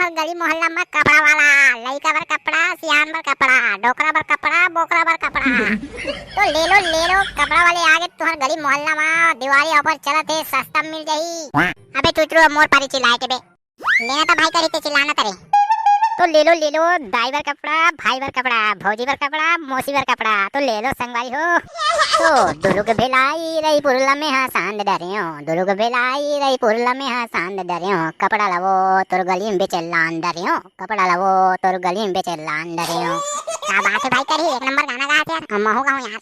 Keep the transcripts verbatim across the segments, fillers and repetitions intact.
हर गली मोहल्ला में कपड़ा वाला, लइका बर कपड़ा, सियान बर कपड़ा, डोकरा बर कपड़ा, बोकरा बर कपड़ा। तो ले लो, ले लो, कपड़ा वाले आ गे तुहर गली मोहल्ला में, दिवाली offer चलत हे, सस्ता मिल जाही। अबे चुचरू, मोर पारी चिल्लाए के बे। लेना तो भाई करी ते चिल्लाना तरे। तो ले लो, ले लो, दाई बर कपड़ा, भाई बर कपड़ा, भौजी बर कपड़ा, मौसी बर कपड़ा। तो ले लो संगवारी हो। तो दुर्ग भेलाई रईपुर ल में हा सांद डरे हो, दुर्ग भेलाई रईपुर ल में हा सांद डरे हो, कपड़ा लवो तोर गली में बेचे लान डरे हो, कपड़ा लवो तोर गली में बेचे लान डरे हो। का बात है भाई करी, एक नंबर गाना गात यार, हम महू गाऊं यार।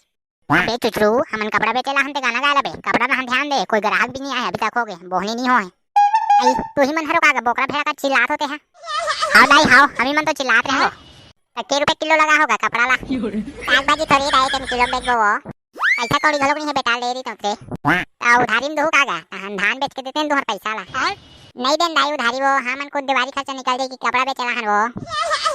अबे चुचरू, हमन कपड़ा बेचे ला हन ते गाना गाए ला बे, कपड़ा ला हन ध्यान दे, कोई ग्राहक भी नहीं आए अभी तक हो गए, बोहनी नहीं होए। आई, तू ही मन हरो का गा बोकरा भेड़ा का चिल्लात होते हैं। हाव दाई हाव, हमी मन तो चिल्लात रहे हो। त के रुपए किलो लगा होगा कपड़ा ला? साग भाजी थोड़ी दाई, तेन किलो बेचबो वो। पैसा कौड़ी घलोक नहीं है बेटा, ले रही तुमसे। त उधारी में दहू का गा? हम धान बेच के देते हैं तुहर पैसा ला। नहीं देन दाई उधारी वो, हमन खुद दिवाली खर्चा निकल जाई कि कपड़ा बेचे ला हन वो।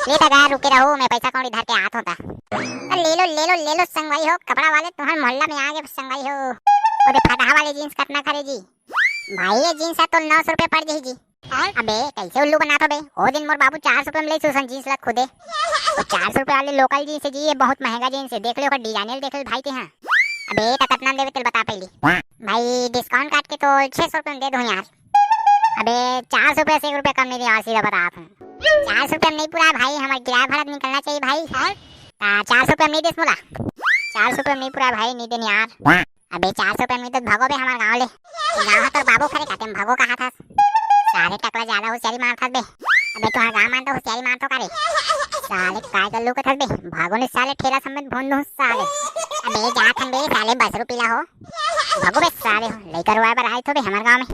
ले त गा, रुके रहो, मैं पैसा कौड़ी धर के आत होता। त ले लो, ले लो, ले लो संगवारी हो, कपड़ा वाले तुहर मोहल्ला में आ गे संगवारी हो। ओदे फटाहा वाले जींस कतना करे जी? भाई ये जींस है तो नौ सौ रुपये पड़ जाही जी। अबे कैसे उल्लू बनात हो बे? ओ दिन मोर बाबू चार सौ रुपये में ले सुसन जींस ला खुदे। वो चार सौ रुपये वाले local जींस है जी, ये बहुत महंगा जींस है, देख ले ओकर designer देख ले भाई ते हाँ। अबे त कतना में देवे तेल बता पहली। भाई discount काट के तो छह सौ रुपये में दे दो यार। अबे चार सौ रुपये से एक रुपया कम नहीं दे यार, सीधा बता आप। चार सौ रुपये में नहीं पूरा भाई, हमारा किराया भाड़ा निकलना चाहिए भाई। हाँ? आ, चार सौ रुपये में नहीं देस मोला, चार सौ रुपये में नहीं पूरा भाई, नहीं देन यार। अबे चार सौ रुपये में नहीं तो भागो बे हमारे गाँव ले। गाँव है तोर बाबू खरे काटे में भागो कहा था। साले टकला ज्यादा होशियारी मारत हस बे। अबे तुहर गाँव मान तो होशियारी मारत हो का रे? साले काय कर लूकत हस बे? भागो नहीं साले ठेला समेत भून दूँ साले। अबे जात हन बे साले बसरू पीला हो। भागो बे साले हो। लइका रोए बर आए थो बे हमारे गाँव में।